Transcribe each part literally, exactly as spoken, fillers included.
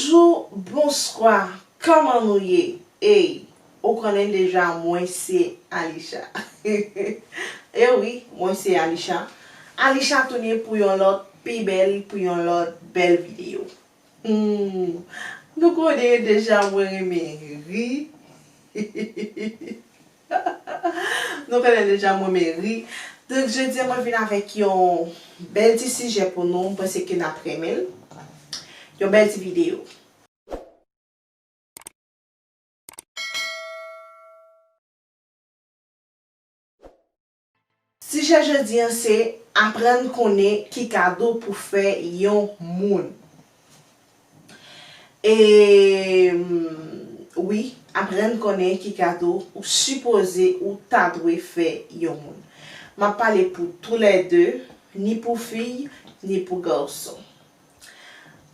Bonjou, bonswa, kòman nou ye? Ey, ou konnen deja mwen se Alisha. E wi, mwen se Alisha. Alisha tounen pou yon lòt pi bèl, pou yon lòt bèl videyo. Hmm, nou konnen deja mwen renmen ri. Nou konnen deja mwen renmen ri. Donk, jodi a mwen vin avèk yon bèl ti sijè pou nou. Mwen panse ke n ap renmen l. Yon bèl ti videyo. Sijè jodi a se aprann konnen ki kado pou fè yon moun. E, mm, wi, aprann konnen ki kado ou sipoze, ou ta dwe fè yon moun. M ap pale pou toulède, ni pou fi, ni pou gason.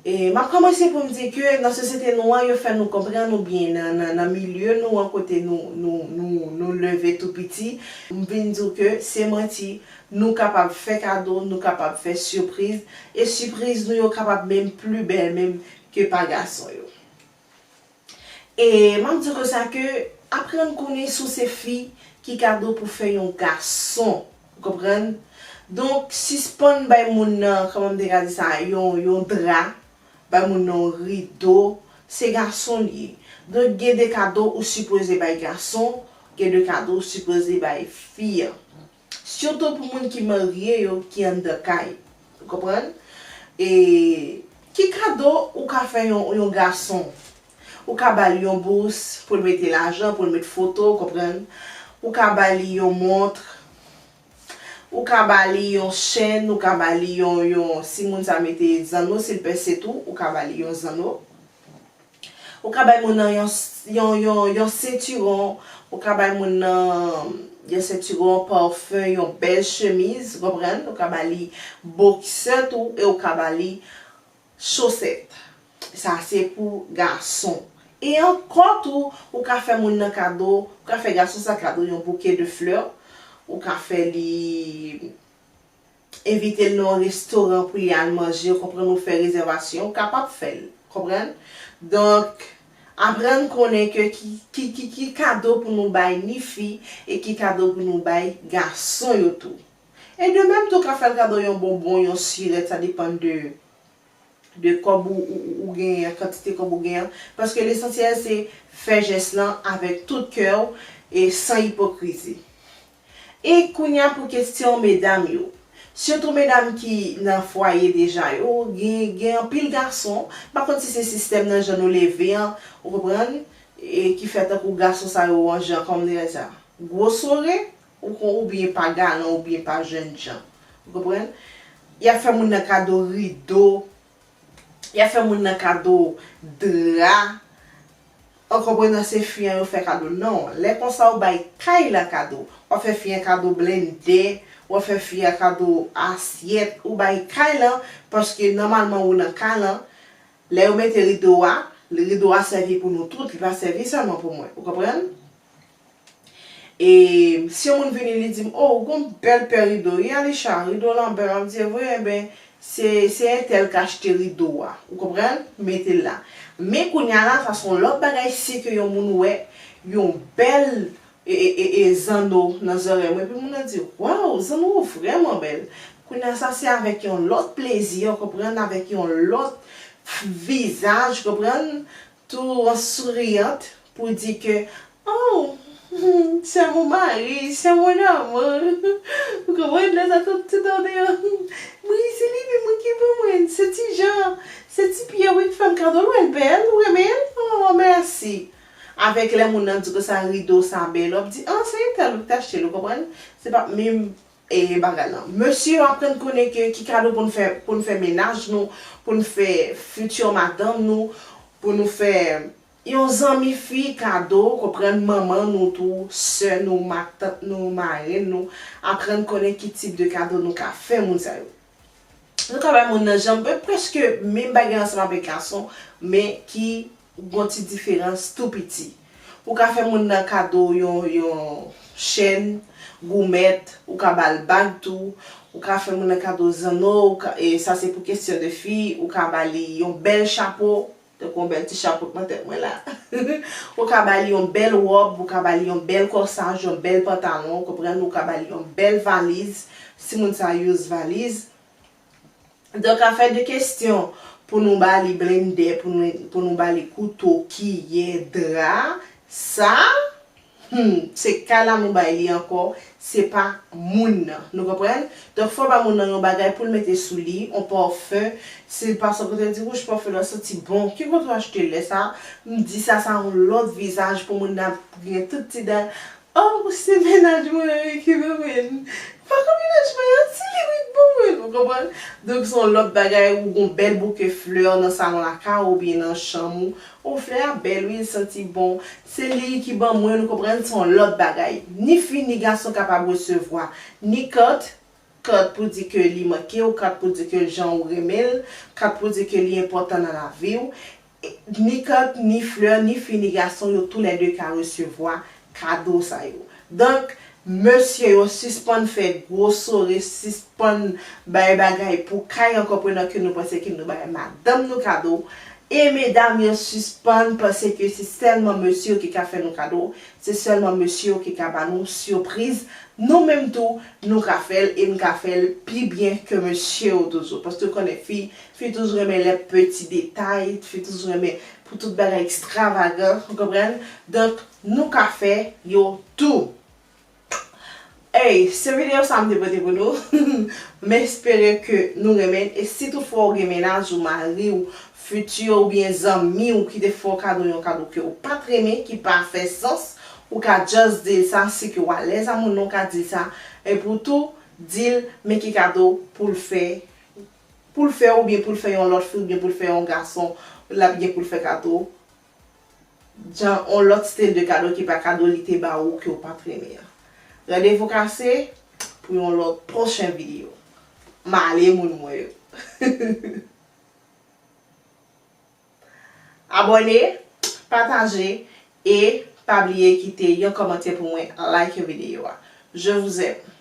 E m ap kòmanse pou m di ke nan sosyete nou an, yo fè nou konprann, oubyen nan, nan, nan milye nou an, kote nou, nou, nou, nou leve tou piti, m vin di w ke se manti, nou kapab fè kado, nou kapab fè sipriz, e sipriz nou yo kapab menm pli bèl menm ke pa gason yo. E m ap di w konsa ke aprann konnen si w se fi, ki kado pou fè yon gason. Ou konprann? Donk, sispann bay moun nan, kòman m te ka di sa, yon, yon dra, bay moun nan yon rido, se gason l ye. Donk, gen de kado ou sipoze bay gason, gen de kado ou sipoze bay fi an. Sitou pou moun ki marye yo, ki anndan kay. Ou konprann? E ki kado ou ka fè yon, yon gason? Ou ka ba li yon bous pou l mete lajan, pou l mete foto, ou konprann? Ou ka ba li yon mont, ou ka ba li yon chèn, ou ka ba li yon, yon, si moun sa mete zanno, si l pèse tou, ou ka ba li yon zanno. Ou ka bay moun nan yon, yon, yon, yon sentiwon, ou ka bay moun nan yon sentiwon, pafen, yon bèl chemiz, ou konprann? Ou ka ba li boksè tou, e ou ka ba li chosèt. Sa se pou gason. E ankò tou, ou ka fè moun nan kado, ou ka fè gason sa kado yon bouke de flè, ou ka fè li envite l nan yon restoran pou li al manje, ou konprann, ou fè rezèvasyon, ou kapab fè l, konprann? Donk, aprann konnen ke ki, ki, ki, ki kado pou nou bay ni fi e ki kado pou nou bay gason yo tou. E de menm tou, ou ka fè l kado yon bonbon, yon sirèt, sa depann de, de kòb ou, ou, ou, ou genyen, kantite kòb ou genyen. Paske lesansyèl se fè jès lan avèk tout kè w e san ipokrizi. E kounye a pou kesyon medam yo. Sitou medam ki nan fwaye deja yo, gen, gen anpil gason, m pa konn si se sistèm nan jan nou leve an, ou konprann, e ki fè tankou gason sa yo an jan, kòman m te di sa, gwo sore, ou kon, oubyen pa galan, oubyen pa jènjan. Ou konprann? Y ap fè moun nan kado rido, y ap fè moun nan kado dra. An konprenan se fi an yo fè kado. Non, lè konsa ou bay kay la kado. W ap fè fi an kado blendè, w ap fè fi an kado asyèt, ou bay kay lan, paske nòmalman ou nan kay lan. Lè yo mete rido a, rido a sèvi pou nou tout, li pa sèvi sèlman pou mwen. Ou konprann? E si yon moun vini, li di m, "O, ou gon bèl pè rido, wi, Alisha, rido w lan bèl." M ap di, "E vre?" Enben, se, se entèl k achte rido a. Ou konprann? Mete l la. Men kounye a la, sa se yon lòt bagay, si ke yon moun wè yon bèl, e, e, e, e, zanno nan zòrèy mwen, epi moun nan di, "Waw, zanno w vrèman bèl." Kounye a, sa se avèk yon lòt plezi, ou konprann, avèk yon lòt vizaj, ou konprann, tou an souriant, pou di ke, "Oh, c'est mon mari, c'est mon amour." Ou konprann? Lè sa tout, tout an deyò. "Wi, se li menm wi ki pou mwen. Se ti Jan, se ti Pyè wi k fè m kado l, wè l bèl, ou renmen l? Oh, mèsi." Avèk lè moun nan di konsa rido sa bèl, w ap di, "Ah, se entèl wi k t achte l," ou konprann? Se pa menm e bagay lan. Mesye yo aprann konnen ke ki kado pou n fè, pou n fè mennaj nou, pou n fè fiti madanm nou, pou nou fè yon zanmi fi kado, konprann manman nou tou, sè nou, matant nou, marenn nou, aprann konnen ki tip de kado nou ka fè moun sa yo. Nou ka bay moun nan janm, prèske menm bagay ansanm avèk gason, men ki gon ti diferans tou piti. Ou ka fè moun nan kado yon, yon chèn, goumèt, ou ka ba l bag tou, ou ka fè moun nan kado zanno, ou ka, e sa se pou kesyon de fi, ou ka ba li yon bèl chapo, Tankou yon bèl ti chapo k nan tèt mwen la. Ou ka ba li yon bèl wòb, ou ka ba li yon bèl kòsaj, yon bèl pantalon, ou konprann, ou ka ba li yon bèl valiz, si moun sa use valiz. Donk, afè de kesyon pou nou ba li blendè, pou nou, pou nou ba li kouto, kiyè, dra, sa, hmm, se kay la nou bay li ankò, se pa moun nan. Nou konprann? Donk, fò ba moun nan yon bagay pou l mete sou li, yon pafen. Se pa sa pou te di, wouch, pafen nan santi bon. Ki kote w achte l? Lè sa, m di sa, sa yon lòt vizaj pou moun nan ap gen tout ti dal. Oh, se mennaj mwen wi ki ban mwen. Pa ka mennaj mwen an, ti li wi k ban mwen, ou konprann? Donk, se yon lòt bagay, ou gon bèl bouke flè nan salon lakay ou oubyen nan chanm ou. Oh, flè a bèl wi, l santi bon. Se li ki ban mwen, ou konprann? Se yon lòt bagay. Ni fi, ni gason kapab resevwa. Ni kat, kat pou di ke li manke w, kat pou di ke jan ou renmen l, kat pou di ke li enpòtan nan lavi w. Ni kat, ni flè, ni fi, ni gason, yo toulède ka resevwa kado sa yo. Donk, mesye yo, sispann fè gwo sore, sispann bay bagay pou kay an, konprenan ke nou panse ke nou bay madanm nou kado. E medam yo, sispann panse ke se sèlman mesye yo ki ka fè nou kado, se sèlman mesye yo ki ka ba nou sipriz. Nou menm tou, nou ka fè l e n ka fè l pi byen ke mesye yo toujou. Paske w konnen fi, fi toujou renmen lè peti detay, fi toujou renmen pou tout bagay ekstravagan, ou konprann? Donk, nou ka fè yo tou. Ey, se videyo sa m te pote pou nou. M espere ke nou renmen l. E si toutfwa w gen mennaj ou, mari w, fiti w oubyen zanmi w ki te fè w kado yon kado ke w pa t renmen, ki pa fè sans, ou ka just di l sa, si ke w alèz a moun nan, w ka di l sa. Epi w tou, di l men ki kado pou l fè, pou l fè oubyen pou l fè yon lòt fi oubyen pou l fè yon gason, l ap gen pou l fè kado. Jan yon lòt stil de kado ki pa kado li te ba ou ke w pa t renmen an. Randevou kase pou yon lòt pwochen videyo. M ale moun mwen yo. Abòne, pataje e pa bliye kite yon kòmantè pou mwen, like videyo a. Je vous aime.